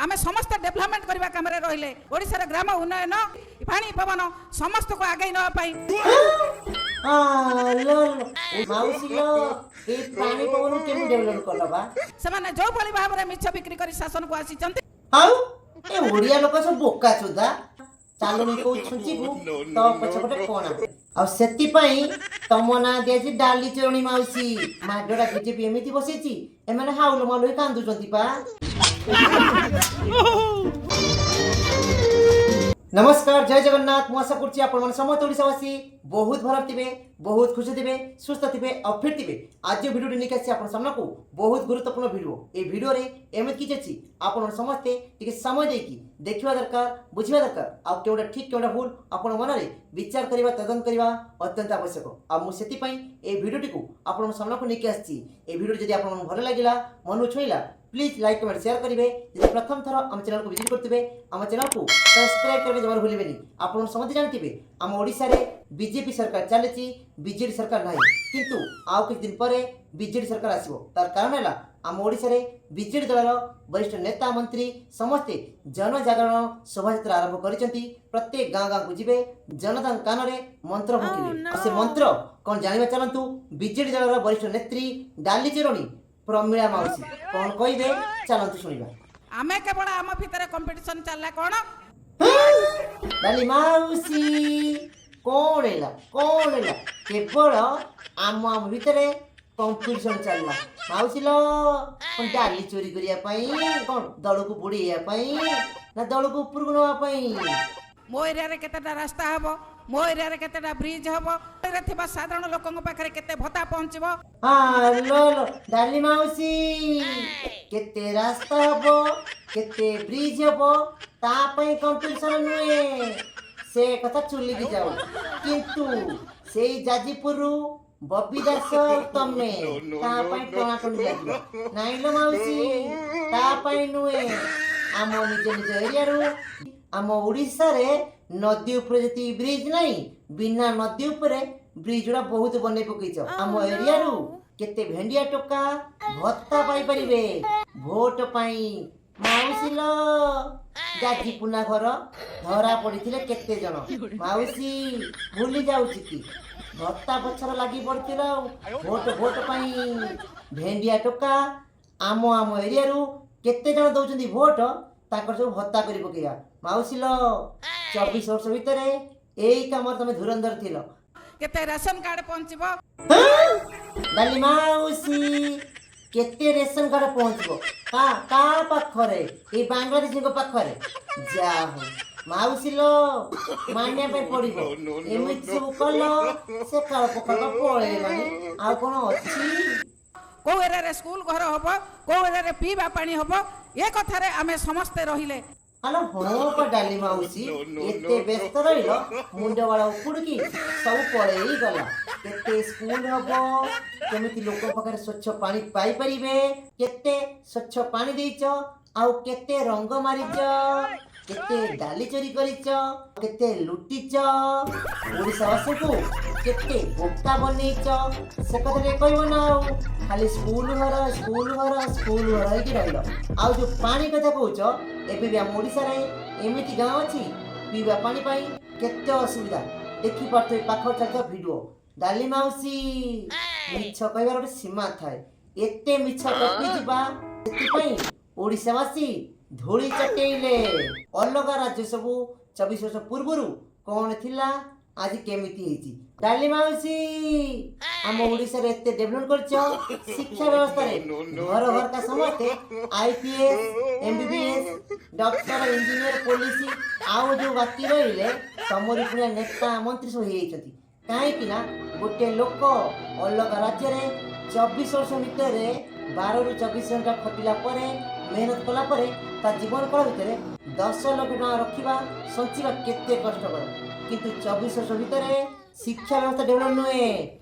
ଆମେ ସମସ୍ତେ ଡେଭଲପମେଣ୍ଟ କରିବା କାମରେ ରହିଲେ। ଓଡ଼ିଶାର ଗ୍ରାମ ଉନ୍ନୟନ, ପାଣି ପବନ ସମସ୍ତଙ୍କୁ ଆଗେଇ ନେବା ପାଇଁ। ଲୋ ମାଉସୀ ଲୋ, ଏଇ ପାଣି ପବନ କେମିତି ଡେଭଲପ କଲ ବା? ସେମାନେ ଯେଉଁଭଳି ଭାବରେ ମିଛ ବିକ୍ରି କରି ଶାସନକୁ ଆସିଛନ୍ତି। ଆଉ ଏ ଓଡ଼ିଆ ଲୋକ ସବୁ ବୋକା ଚୋଦା। ଚାଲୁଣି କୋଉ ଛୁଞ୍ଚିକୁ ତ ପଛପଟେ କଣା, ଆଉ ସେଥିପାଇଁ ତମ ନାଁ ଦିଆଯାଇଛି ଡାଲି ଚୋରଣୀ ମାଉସୀ। ମାଡଟା ବିଜେପି ଏମିତି ବସେଇଛି, ଏମାନେ ହାଉଲ ମାଉଲ ହେଇ କାନ୍ଦୁଛନ୍ତି ପା। ନମସ୍କାର, ଜୟ ଜଗନ୍ନାଥ। ମୁଁ ଆଶା କରୁଛି ଆପଣମାନେ ସମସ୍ତେ ଓଡ଼ିଶାବାସୀ ବହୁତ ଭଲ ଥିବେ, ବହୁତ ଖୁସି ଥିବେ, ସୁସ୍ଥ ଥିବେ ଆଉ ଫିଟ୍ ଥିବେ। ଆଜି ଭିଡ଼ିଓଟି ନେଇକି ଆସିଛି ଆପଣ ସାମ୍ନାକୁ ବହୁତ ଗୁରୁତ୍ୱପୂର୍ଣ୍ଣ ଭିଡ଼ିଓ। ଏଇ ଭିଡ଼ିଓରେ ଏମିତି କିଛି ଅଛି, ଆପଣ ସମସ୍ତେ ଟିକେ ସମୟ ଦେଇକି ଦେଖିବା ଦରକାର, ବୁଝିବା ଦରକାର ଆଉ କେଉଁଟା ଠିକ୍, କେଉଁଟା ଭୁଲ ଆପଣ ମନରେ ବିଚାର କରିବା, ତଦନ୍ତ କରିବା ଅତ୍ୟନ୍ତ ଆବଶ୍ୟକ। ଆଉ ମୁଁ ସେଥିପାଇଁ ଏଇ ଭିଡ଼ିଓଟିକୁ ଆପଣଙ୍କ ସାମ୍ନାକୁ ନେଇକି ଆସିଛି। ଏଇ ଭିଡ଼ିଓ ଯଦି ଆପଣଙ୍କୁ ଭଲ ଲାଗିଲା, ମନକୁ ଛୁଇଁଲା, ପ୍ଲିଜ୍ ଲାଇକ୍, କମେଣ୍ଟ, ସେୟାର କରିବେ। ଯଦି ପ୍ରଥମ ଥର ଆମ ଚ୍ୟାନେଲକୁ ଭିଜିଟ୍ କରୁଥିବେ, ଆମ ଚ୍ୟାନେଲକୁ ସବସ୍କ୍ରାଇବ୍ କରିବା ଜମାରୁ ଭୁଲିବେନି। ଆପଣ ସମସ୍ତେ ଜାଣିଥିବେ, ଆମ ଓଡ଼ିଶାରେ ବିଜେପି ସରକାର ଚାଲିଛି, ବିଜେଡି ସରକାର ନାହିଁ। କିନ୍ତୁ ଆଉ କିଛି ଦିନ ପରେ ବିଜେଡି ସରକାର ଆସିବ। ତାର କାରଣ ହେଲା, ଆମ ଓଡ଼ିଶାରେ ବିଜେଡି ଦଳର ବରିଷ୍ଠ ନେତା, ମନ୍ତ୍ରୀ ସମସ୍ତେ ଜନଜାଗରଣ ଶୋଭାଯାତ୍ରା ଆରମ୍ଭ କରିଛନ୍ତି। ପ୍ରତ୍ୟେକ ଗାଁ ଗାଁକୁ ଯିବେ, ଜନତାଙ୍କ କାନରେ ମନ୍ତ୍ର ଫୁଙ୍କିବେ। ଆଉ ସେ ମନ୍ତ୍ର କ'ଣ ଜାଣିବା ଚାଲନ୍ତୁ। ବିଜେଡି ଦଳର ବରିଷ୍ଠ ନେତ୍ରୀ ଡାଲି ଚୋରଣୀ ପ୍ରମିଳା ମାଉସୀ କ'ଣ କହିବେ, ଚାଲନ୍ତୁ ଶୁଣିବା। ଆମେ କେବଳ ଆମ ଭିତରେ କମ୍ପିଟିସନ ଚାଲିଲା କ'ଣ? ଡାଲି ମାଉସୀ, କ'ଣ ହେଲା, କ'ଣ ହେଲା? କେବଳ ଆମ ଆମ ଭିତରେ କମ୍ପିଟିସନ ଚାଲିଲା ମାଉସୀ ଲ? କ'ଣ ଡାଲି ଚୋରି କରିବା ପାଇଁ, କ'ଣ ଦଳକୁ ବୁଡ଼େଇବା ପାଇଁ, ନା ଦଳକୁ ଉପରକୁ ନେବା ପାଇଁ? ମୋ ଏରିଆରେ କେତେଟା ରାସ୍ତା ହବ, ମୋ ଏରିଆରେ କେତେଟା ବ୍ରିଜ ହବ, ଏରିଆରେ ଥିବା ସାଧାରଣ ଲୋକଙ୍କ ପାଖରେ କେତେ ଭତ୍ତା ପହଞ୍ଚିବ। ହଁ ଲୋ ଲୋ ଡାଲି ମାଉସୀ, କେତେ ରାସ୍ତା ହବ, କେତେ ବ୍ରିଜ ହବ, ତା ପାଇଁ କମ୍ପିଟିସନ ନୁହେଁ। ସେ କଥା ଚୁଲିକି ଯାଉ। କିନ୍ତୁ ସେଇ ଯାଜପୁରରୁ ବବି ଦାସ ଆଉ ତମେ, ତା ପାଇଁ ଟଣାଟଣି ଲାଗିବ। ନାଇଁ ଲୋ ମାଉସୀ, ତା ପାଇଁ ନୁହେଁ। ଆମ ନିଜ ନିଜ ଏରିଆରୁ, ଆମ ଓଡ଼ିଶାରେ ନଦୀ ଉପରେ ଯେତିକି ବ୍ରିଜ ନାହିଁ, ବିନା ନଦୀ ଉପରେ ବ୍ରିଜ ଗୁଡ଼ା ବହୁତ ବନେଇ ପକେଇଛ। ଆମ ଏରିଆରୁ କେତେ ଭେଣ୍ଡିଆ ଟୋକା ଭତ୍ତା ପାଇପାରିବେ ଭୋଟ ପାଇଁ। ମାଉସୀ ଲ, ଯାଜିପୁନା ଘର ଧରା ପଡ଼ିଥିଲେ କେତେ ଜଣ, ମାଉସୀ ଭୁଲି ଯାଉଛି କି? ଭତ୍ତା ପଛରେ ଲାଗି ପଡ଼ିଥିଲା ଆଉ ଭୋଟ ଭୋଟ ପାଇଁ ଭେଣ୍ଡିଆ ଟୋକା ଆମ ଆମ ଏରିଆରୁ କେତେ ଜଣ ଦଉଛନ୍ତି ଭୋଟ, ତାଙ୍କର ସବୁ ଭତ୍ତା କରି ପକେଇବା। ମାଉସୀ ଲ, 24 ବର୍ଷ ଭିତରେ ଏଇ କାମରେ ତମେ ଧୁରନ୍ଧର ଥିଲ। କେତେ ରେସନ କାର୍ଡ ପହଞ୍ଚିବ। ଡାଲି ମାଉସୀ, କେତେ ରେସନ କାର୍ଡ ପହଞ୍ଚିବ କା କାହା ପାଖରେ? ଏଇ ବାଂଲାଦେଶୀଙ୍କ ପାଖରେ? ଯା ହଉ ମାଉସୀ ଲୋ, ମାନିବା ପାଇଁ ପଡିବ। ଏମିତି ସବୁ କଲ, ସେ କାଳ ପଖାଳ ପଳେଇଲାଣି, ଆଉ କଣ ଅଛି? କୋଉ ଏରିଆରେ ସ୍କୁଲ ଘର ହବ, କୋଉ ଏରିଆରେ ପିଇବା ପାଣି ହବ, ଏ କଥାରେ ଆମେ ସମସ୍ତେ ରହିଲେ। ଆଲୋ ହଁ ପା ଡାଲି ମାଉସୀ, ଏତେ ବ୍ୟସ୍ତ ରହିଲ, ମୁଣ୍ଡ ବାଳ ଉପୁଡ଼ିକି ସବୁ ପଳେଇ ଗଲା। କେତେ ସ୍କୁଲ ହବ, କେମିତି ଲୋକଙ୍କ ପାଖରେ ସ୍ୱଚ୍ଛ ପାଣି ପାଇପାରିବେ, କେତେ ସ୍ୱଚ୍ଛ ପାଣି ଦେଇଛ ଆଉ କେତେ ରଙ୍ଗ ମାରିଛ, କେତେ ଡାଲି ଚୋରି କରିଛ, କେତେ ଲୁଟିଛ, ଓଡ଼ିଶାବାସୀଙ୍କୁ କେତେ ବୋକା ବନେଇଛ, ସେ କଥା ଟିକେ କହିବ ନା ଆଉ? ଖାଲି ସ୍କୁଲ ଘର, ସ୍କୁଲ ଘର, ସ୍କୁଲ ଘର ହେଇକି ରହିଲ। ଆଉ ଯୋଉ ପାଣି କଥା କହୁଛ, ଏବେ ବି ଆମ ଓଡ଼ିଶାରେ ଏମିତି ଗାଁ ଅଛି, ପିଇବା ପାଣି ପାଇଁ କେତେ ଅସୁବିଧା। ଦେଖିପାରୁଥିବେ ପାଖରେ ଚାଲିଥିବା ଭିଡ଼ିଓ। ଡାଲି ମାଉସୀ, ମିଛ କହିବାର ଗୋଟେ ସୀମା ଥାଏ। ଏତେ ମିଛ ଗପିଯିବା, ସେଥିପାଇଁ ଓଡ଼ିଶାବାସୀ ଧୂଳି ଚଟେଇଲେ। ଅଲଗା ରାଜ୍ୟ ସବୁ 24 ବର୍ଷ ପୂର୍ବରୁ କ'ଣ ଥିଲା, ଆଜି କେମିତି ହେଇଛି। ଡାଲି ମାଉସୀ, ଆମ ଓଡ଼ିଶାରେ ଏତେ ଡେଭଲପମେଣ୍ଟ କରିଛ ଶିକ୍ଷା ବ୍ୟବସ୍ଥାରେ, ଘର ଘରକା ସମସ୍ତେ IPS, MBBS, doctor, engineer, police, ଆଉ ଯୋଉ ବାକି ରହିଲେ ତମରି ପୁଣିଆ ନେତା ମନ୍ତ୍ରୀ ସବୁ ହେଇଯାଇଛନ୍ତି। କାହିଁକି ନା ଗୋଟେ ଲୋକ ଅଲଗା ରାଜ୍ୟରେ 24 ବର୍ଷ ଭିତରେ 12ରୁ 24 ଘଣ୍ଟା ଖଟିଲା ପରେ, ମେହନତ କଲା ପରେ, ତା ଜୀବନ କାଳ ଭିତରେ 10 ଲକ୍ଷ ଟଙ୍କା ରଖିବା, ସଞ୍ଚିବା କେତେ କଷ୍ଟକର। କିନ୍ତୁ 24 ବର୍ଷ ଭିତରେ ଶିକ୍ଷା ବ୍ୟବସ୍ଥା ଡେଭଲପ ନୁହେଁ,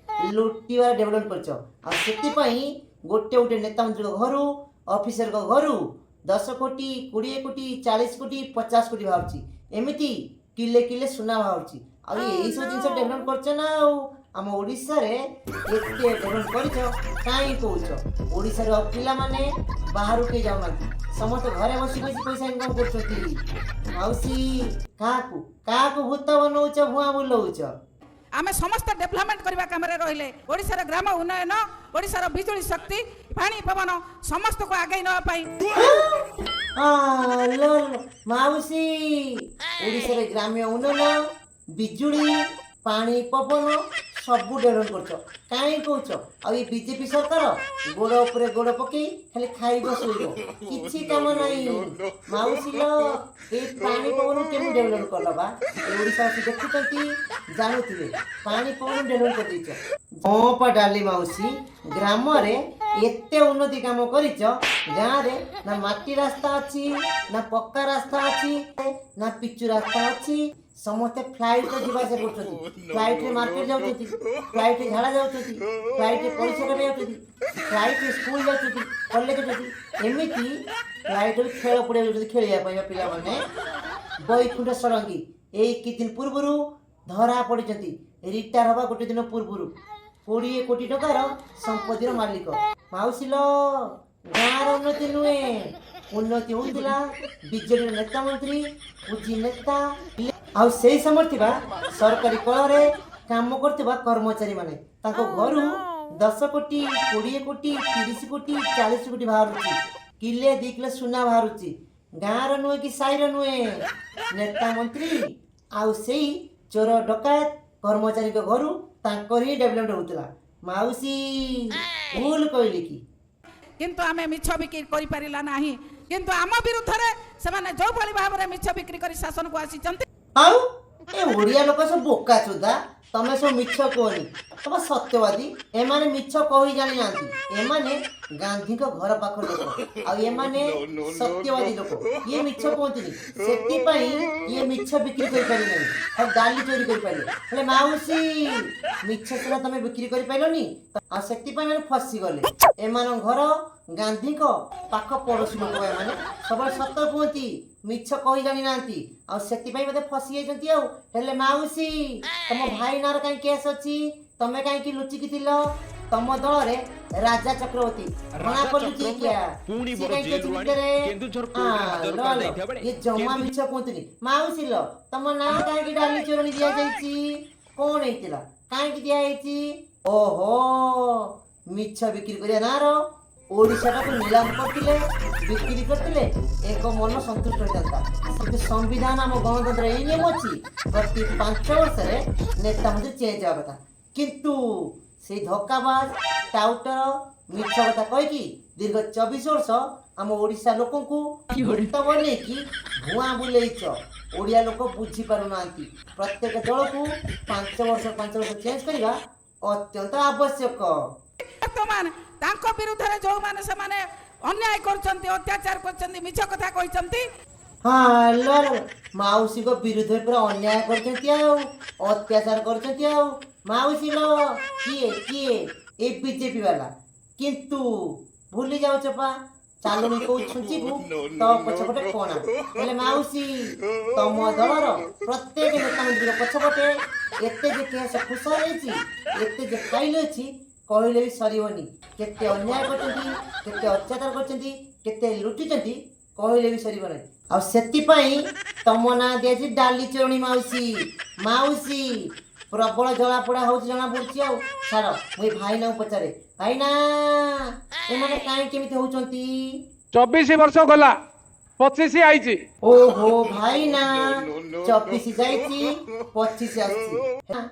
ଲୁଟିବାରେ ଡେଭଲପ କରିଛ। ଆଉ ସେଥିପାଇଁ ଗୋଟେ ଗୋଟେ ନେତା ମନ୍ତ୍ରୀଙ୍କ ଘରୁ, ଅଫିସରଙ୍କ ଘରୁ 10 କୋଟି, 20 କୋଟି, 40 କୋଟି, 50 କୋଟି ବାହାରୁଛି। ଏମିତି କିଲେ କିଲେ ସୁନା ବାହାରୁଛି। ଆଉ ଏଇ ସବୁ ଜିନିଷ ଡେଭଲପ କରିଛ ନା ଆଉ ଆମ ଓଡ଼ିଶାରେ ଏତେ ଡେଭଲପମେଣ୍ଟ କରିଛ, କାହିଁ କହୁଛ? ଓଡ଼ିଶାର ଆଉ ପିଲାମାନେ ବାହାରକୁ କେହି ଯାଉନାହାନ୍ତି, ସମସ୍ତେ ଘରେ ବସି ବସି ପଇସା ଇନକମ୍ କରୁଛନ୍ତି। ମାଉସୀ, କାହାକୁ କାହାକୁ ଭୂତ ବନଉଛ, ଭୁଆଁ ବୁଲଉଛ? ଆମେ ସମସ୍ତେ ଡେଭଲପମେଣ୍ଟ କରିବା କାମରେ ରହିଲେ ଓଡ଼ିଶାର ଗ୍ରାମ ଉନ୍ନୟନ, ଓଡ଼ିଶାର ବିଜୁଳି ଶକ୍ତି, ପାଣି ପବନ ସମସ୍ତଙ୍କୁ ଆଗେଇ ନେବା ପାଇଁ। ହଁ ଲୋ ମାଉସୀ, ଓଡ଼ିଶାରେ ଗ୍ରାମ୍ୟ ଉନ୍ନୟନ, ବିଜୁଳି, ପାଣି ପବନ ସବୁ ଡେଭଲପ କରୁଛ, କାହିଁ କହୁଛ? ଆଉ ଏ ବିଜେପି ସରକାର ଗୋଡ଼ ଉପରେ ଗୋଡ଼ ପକେଇ ଖାଲି ଖାଇବ ଶୋଇବ, କିଛି କାମ ନାହିଁ। ମାଉସୀ ଲୋ, ଏଇ ପାଣି ପବନ କେମିତି ଡେଭଲପ କଲ ବା? ଏ ଓଡ଼ିଶାବାସୀ ଦେଖୁଛନ୍ତି, ଜାଣୁଥିବେ, ପାଣି ପବନ ଡେଭଲପ କରିଦେଇଛ। ହଁ ପା ଡାଲି ମାଉସୀ, ଗ୍ରାମରେ ଏତେ ଉନ୍ନତି କାମ କରିଛ। ଗାଁରେ ନା ମାଟି ରାସ୍ତା ଅଛି, ନା ପକ୍କା ରାସ୍ତା ଅଛି, ନା ପିଚୁ ରାସ୍ତା ଅଛି। ସମସ୍ତେ ଫ୍ଲାଇଟ୍ରେ ଯିବା ଆସିବା କରୁଛନ୍ତି, ଫ୍ଲାଇଟ୍ରେ ମାର୍କେଟ ଯାଉଛନ୍ତି, ଫ୍ଲାଇଟ୍ରେ ଝାଡ଼ା ଯାଉଛନ୍ତି, ଫ୍ଲାଇଟ୍ରେ ପରୀକ୍ଷା କରିବାକୁ ଯାଉଛନ୍ତି, ଫ୍ଲାଇଟ୍ରେ ସ୍କୁଲ ଯାଉଛନ୍ତି, କଲେଜ ଯାଉଛନ୍ତି, ଏମିତି ଫ୍ଲାଇଟ୍ରେ ଖେଳ ପଡ଼ିଆ ଯାଉଛନ୍ତି ଖେଳିବା ପାଇଁ ବା ପିଲାମାନେ। ବୈକୁଣ୍ଠ ଷଡ଼ଙ୍ଗୀ ଏଇ କିଛି ଦିନ ପୂର୍ବରୁ ଧରା ପଡ଼ିଛନ୍ତି, ରିଟାୟାର ହେବା ଗୋଟେ ଦିନ ପୂର୍ବରୁ 20 କୋଟି ଟଙ୍କାର ସମ୍ପତ୍ତିର ମାଲିକ। ମାଉସୀ ଲୋ, ଗାଁର ଉନ୍ନତି ନୁହେଁ, ଉନ୍ନତି ହଉଥିଲା ବିଜେଡିର ନେତା ମନ୍ତ୍ରୀ, ପୁଜି ନେତା ଆଉ ସେଇ ସମୟରେ ଥିବା ସରକାରୀ କଳରେ କାମ କରୁଥିବା କର୍ମଚାରୀମାନେ। ତାଙ୍କ ଘରୁ 10 କୋଟି, 20 କୋଟି, 30 କୋଟି, 40 କୋଟି ବାହାରୁଛି, କିଲେ 2 କିଲୋ ସୁନା ବାହାରୁଛି। ଗାଁର ନୁହେଁ କି ସାହିର ନୁହେଁ, ନେତା ମନ୍ତ୍ରୀ ଆଉ ସେଇ ଚୋର ଡକାୟତ କର୍ମଚାରୀଙ୍କ ଘରୁ ତାଙ୍କର ହିଁ ଡେଭଲପମେଣ୍ଟ ହଉଥିଲା। ମାଉସୀ, ଭୁଲ କହିଲି କି? କିନ୍ତୁ ଆମେ ମିଛ ବିକ୍ରି କରିପାରିଲା ନାହିଁ। କିନ୍ତୁ ଆମ ବିରୁଦ୍ଧରେ ସେମାନେ ଯେଉଁଭଳି ଭାବରେ ମିଛ ବିକ୍ରି କରି ଶାସନକୁ ଆସିଛନ୍ତି। ଆଉ ଏ ଓଡ଼ିଆ ଲୋକ ସବୁ ବୋକା ଚୋଦା। ତମେ ସବୁ ମିଛ କୁହନି, ତମ ସତ୍ୟବାଦୀ। ଏମାନେ ମିଛ କହି ଜାଣିନାହାନ୍ତି। ଏମାନେ ଗାନ୍ଧୀଙ୍କ ଘର ପାଖ ଲୋକ ଆଉ ଏମାନେ ସତ୍ୟବାଦୀ ଲୋକ। ଇଏ ମିଛ କୁହନ୍ତିନି, ସେଥିପାଇଁ ଇଏ ମିଛ ବିକ୍ରି କରିପାରିଲେନି ଆଉ ଡାଲି ଚୋରି କରିପାରିଲେ। ହେଲେ ମାଉସୀ, ମିଛ ସିନା ତମେ ବିକ୍ରି କରିପାରିଲନି, ଆଉ ସେଥିପାଇଁ ମାନେ ଫସିଗଲେ। ଏମାନଙ୍କ ଘର ଗାନ୍ଧୀଙ୍କ ପାଖ ପଡ଼ୋଶୀ ଲୋକ। ଏମାନେ ସବୁବେଳେ ସତ କୁହନ୍ତି, ମିଛ କହି ଜାଣିନାହାନ୍ତି, ଆଉ ସେଥିପାଇଁ ବୋଧେ ଫସି ଯାଇଛନ୍ତି। ଆଉ ହେଲେ ମାଉସୀ, ତମ ଭାଇ ନାଁରେ କାହିଁ କେସ୍ ଅଛି? ତମେ କାହିଁକି ଲୁଚିକି ଥିଲ? ତମ ଦଳରେ ରାଜା ଚକ୍ରବର୍ତ୍ତୀ ଜଣା ରାଜା ପଡୁଛି ଚକ୍ରଙ୍କୁ କିଆ ପୁଣି ସିଏ ବଡ଼ କାହିଁକି ଅଛି ଜେଲରୁ ଆଣି ଭିତରେ? କେନ୍ଦୁଝର କୋର୍ଟରେ ହାଜର ଲୋ ଲୋ, କରାଯାଇଥିବା ବେଳେ ଇଏ ଜମା କେନ୍ଦୁଝର ମିଛ କୁହନ୍ତିନି। ମାଉସୀ ଲୋ, ତମ ନାଁ କାହିଁକି ଡାଲି ଚୋରଣୀ ଦିଆଯାଇଛି? କଣ ହେଇଥିଲା, କାହିଁକି ଦିଆହେଇଛି? ଓହୋ, ମିଛ ବିକ୍ରି କରିବା ନାଁର ଓଡ଼ିଶାଟାକୁ ନିଲାମ କରିଥିଲେ, ବିକ୍ରି କରିଥିଲେ ଏକ ମନ ସନ୍ତୁଷ୍ଟ ହୋଇଥାନ୍ତା। କିନ୍ତୁ ସମ୍ବିଧାନ, ଆମ ଗଣତନ୍ତ୍ର ଏଇ ନିୟମ ଅଛି, ପ୍ରତି 5 ବର୍ଷରେ ନେତା ମନ୍ତ୍ରୀ ଚେଞ୍ଜ ହେବା କଥା। କିନ୍ତୁ ସେଇ ଧୋକାବାଜ ଟାଉଟର ମିଛ କଥା କହିକି ଦୀର୍ଘ 24 ବର୍ଷ ଆମ ଓଡ଼ିଶା ଲୋକଙ୍କୁ ଭୂତ ବନେଇକି ଭୁଆଁ ବୁଲେଇଛ। ଓଡ଼ିଆ ଲୋକ ବୁଝିପାରୁନାହାନ୍ତି। ପ୍ରତ୍ୟେକ ଦଳକୁ 5 ବର୍ଷ 5 ବର୍ଷ ଚେଞ୍ଜ କରିବା ଅତ୍ୟନ୍ତ ଆବଶ୍ୟକ। ବର୍ତ୍ତମାନ ତାଙ୍କ ବିରୁଦ୍ଧରେ ଯେଉଁମାନେ ସେମାନେ ଅନ୍ୟାୟ କରୁଛନ୍ତି, ଅତ୍ୟାଚାର କରୁଛନ୍ତି, ମିଛ କଥା କହିଛନ୍ତି। ହଁ ଲୋ, ମାଉସୀଙ୍କ ବିରୁଦ୍ଧରେ ପୁରା ଅନ୍ୟାୟ କରିଛନ୍ତି ଆଉ ଅତ୍ୟାଚାର କରୁଛନ୍ତି। ଆଉ ମାଉସୀ ଲୋ, କିଏ କିଏ ଏ ବିଜେପି ବାଲା? କିନ୍ତୁ ଭୁଲି ଯାଉଛ ପା, ଚାଲୁଣି କୋଉ ଛୁଞ୍ଚିକୁ ତ ପଛପଟେ କଣା। ହେଲେ ମାଉସୀ, ତମ ଦଳର ପ୍ରତ୍ୟେକ ନେତା ମନ୍ତ୍ରୀଙ୍କ ପଛପଟେ ଏତେ ଯେ କେସ ଖୁସା ହେଇଛି, ଏତେ ଯେ ଫାଇଲ ଅଛି, କହିଲେ ବି ସରିବନି। କେତେ ଅନ୍ୟାୟ କରିଛନ୍ତି, କେତେ ଅତ୍ୟାଚାର କରିଛନ୍ତି, କେତେ ଲୁଟିଛନ୍ତି, କହିଲେ ବି ସରିବ ନାହିଁ। ଆଉ ସେଥିପାଇଁ ତମ ନାଁ ଦିଆଯାଇଛି ଡାଲି ଚୋରଣୀ। ମାଉସୀ, ମାଉସୀ, ପ୍ରବଳ ଜଳାପୋଡ଼ା ହଉଛି ଜଣା ପଡୁଛି। ଆଉ ଛାଡ଼, ମୁଁ ଏ ଭାଇନାଙ୍କୁ ପଚାରେ। ଭାଇନା, ଏମାନେ କାହିଁ କେମିତି ହଉଛନ୍ତି? 24 ବର୍ଷ ଗଲା, 25 ଆଇଛି। ଓହୋ ଭାଇନା, 24 ଯାଇଛି, 25 ଆସିଛି।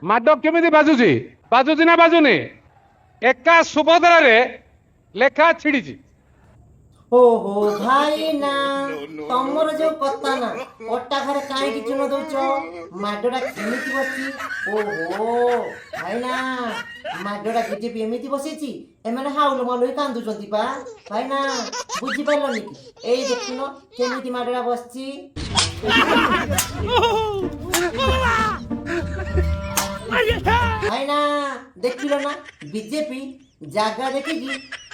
ମାଡ଼ କେମିତି ବାଜୁଛି? ବାଜୁଛି ନା ବାଜୁନି? ଏକା ସୁଭଦ୍ରାରେ ଲେଖା ଛିଡିଛି। ଓହୋ ଭାଇନା, ତମର ଯୋଉ କଥା ନା, ଅଟା ଘରେ କାହିଁକି ଚୂନ ଦଉଛ? ମାଡଟା କେମିତି ବସିଛି? ଓହୋ ଭାଇନା, ମାଡଟା ବିଜେପି ଏମିତି ବସେଇଛି, ଏମାନେ ହାଉଲ ମାଉଲ ହେଇ କାନ୍ଦୁଛନ୍ତି ପା। ଭାଇନା, ବୁଝିପାରିଲନି କି? ଏଇ ଦେଖୁନ କେମିତି ମାଡଟା ବସିଛି। ଭାଇନା, ଦେଖିଲ ନା, ବିଜେପି ଜାଗା ଦେଖିକି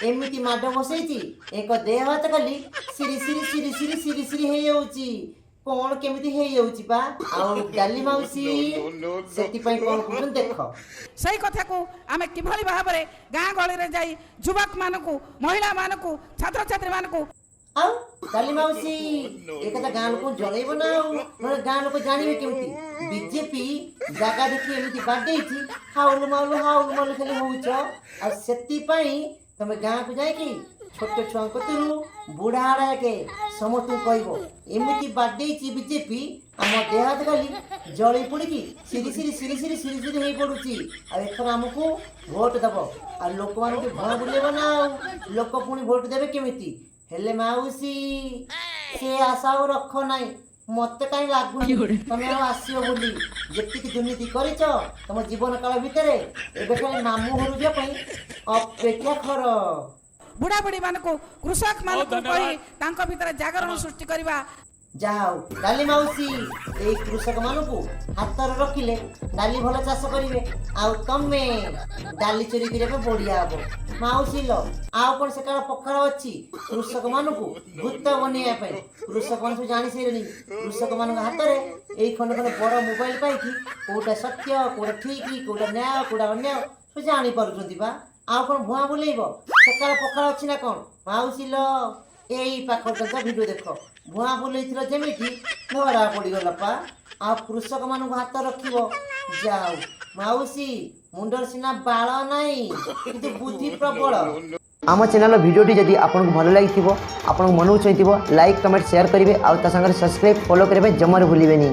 ଏମିତି ମାଡ଼ ବସେଇଛି, ଏକ ଦେହ ହାତ ଖାଲି ସିରି ସିରି ସିରି ସିରି ସିରି ସିରି ହେଇଯାଉଛି। କଣ କେମିତି ହେଇଯାଉଛି ବା। ଆଉ ଡାଲି ମାଉସୀ ସେଥିପାଇଁ କଣ କହୁଛନ୍ତି ଦେଖ। ସେଇ କଥାକୁ ଆମେ କିଭଳି ଭାବରେ ଗାଁ ଗହଳିରେ ଯାଇ ଯୁବକମାନଙ୍କୁ, ମହିଳାମାନଙ୍କୁ, ଛାତ୍ରଛାତ୍ରୀମାନଙ୍କୁ। ଆଉ ଡାଲି ମାଉସୀ, ଏ କଥା ଗାଁ ଲୋକଙ୍କୁ ଜଣେଇବ ନା ଆଉ, ନହେଲେ ଗାଁ ଲୋକ ଜାଣିବେ କେମିତି? ବିଜେପି ଜାଗା ଦେଖି ଏମିତି ବାଡେଇଛି, ହାଉଲୁ ମାଉଲୁ ହାଉଲୁ ମାଉଲୁ ଖାଲି ହଉଛ। ଆଉ ସେଥିପାଇଁ ତମେ ଗାଁକୁ ଯାଇକି ଛୋଟ ଛୁଆଙ୍କ କତିରୁ ବୁଢା ହାଡ଼ା ଯାକେ ସମସ୍ତଙ୍କୁ କହିବ, ଏମିତି ବାଡେଇଛି ବିଜେପି, ଆମ ଦେହ ହାତ ଖାଲି ଜଳି ପୋଡ଼ିକି ସିରି ସିରି ସିରି ସିରି ସିରି ସିରି ହେଇ ପଡୁଛି। ଆଉ ଏଥର ଆମକୁ ଭୋଟ ଦବ। ଆଉ ଲୋକମାନଙ୍କୁ ଭୁଆଁ ବୁଲେଇବ ନା ଆଉ, ଲୋକ ପୁଣି ଭୋଟ ଦେବେ କେମିତି? ହେଲେ ମାଉସୀ, ସେ ଆଶା ଆଉ ରଖ ନାହିଁ। ମତେ କାହିଁ ଲାଗୁନି ତମେ ଆଉ ଆସିବ ବୋଲି। ଯେତିକି ଦୁର୍ନୀତି କରିଛ ତମ ଜୀବନ କାଳ ଭିତରେ, ଏବେ ଖାଲି ମାମୁଁ ଘରୁ ଯିବା ପାଇଁ ଅପେକ୍ଷା କର। ବୁଢ଼ା ବୁଢ଼ୀମାନଙ୍କୁ, କୃଷକମାନଙ୍କୁ ଧନ୍ୟବାଦ। କହି ତାଙ୍କ ଭିତରେ ଜାଗରଣ ସୃଷ୍ଟି କରିବା। ଯାହା ହଉ ଡାଲି ମାଉସୀ, ଏଇ କୃଷକ ମାନଙ୍କୁ ହାତରେ ରଖିଲେ ଡାଲି ଭଲ ଚାଷ କରିବେ, ଆଉ ତମେ ଡାଲି ଚୋରି କରିବା ପାଇଁ ବଢିଆ ହବ। ମାଉସୀ ଲୋ, ଆଉ କଣ ସେକାଳ ପଖାଳ ଅଛି କୃଷକ ମାନଙ୍କୁ ଭୂତ ବନେଇବା ପାଇଁ? କୃଷକ ମାନେ ସବୁ ଜାଣି ସାରିଲେଣି। କୃଷକ ମାନଙ୍କ ହାତରେ ଏଇ ଖଣ୍ଡେ ଖଣ୍ଡେ ବଡ ମୋବାଇଲ ପାଇକି କୋଉଟା ସତ୍ୟ, କୋଉଟା ଠିକ, କୋଉଟା ନ୍ୟାୟ, କୋଉଟା ଅନ୍ୟାୟ ସବୁ ଜାଣିପାରୁଛନ୍ତି ବା। ଆଉ କଣ ଭୁଆଁ ବୁଲେଇବ? ସେକାଳ ପଖାଳ ଅଛି ନା କଣ? ମାଉସୀ ଲୋ, ଏଇ ପାଖରେ ତ ଭିଡିଓ ଦେଖ, ଭୁଆଁ ବୁଲେଇଥିଲ ଯେମିତି ଧରା ପଡିଗଲା ପା। ଆଉ କୃଷକ ମାନଙ୍କୁ ହାତ ରଖିବ? ଯାଉ ମାଉସୀ, ମୁଣ୍ଡରେ ସିନା ବାଳ ନାହିଁ, କିନ୍ତୁ ବୁଦ୍ଧି ପ୍ରବଳ। ଆମ ଚ୍ୟାନେଲର ଭିଡ଼ିଓଟି ଯଦି ଆପଣଙ୍କୁ ଭଲ ଲାଗିଥିବ, ଆପଣଙ୍କ ମନକୁ ଛୁଇଁଥିବ, ଲାଇକ୍, କମେଣ୍ଟ, ସେୟାର କରିବେ ଆଉ ତା ସାଙ୍ଗରେ ସବସ୍କ୍ରାଇବ୍, ଫଲୋ କରିବା ପାଇଁ ଜମାରୁ ଭୁଲିବେନି।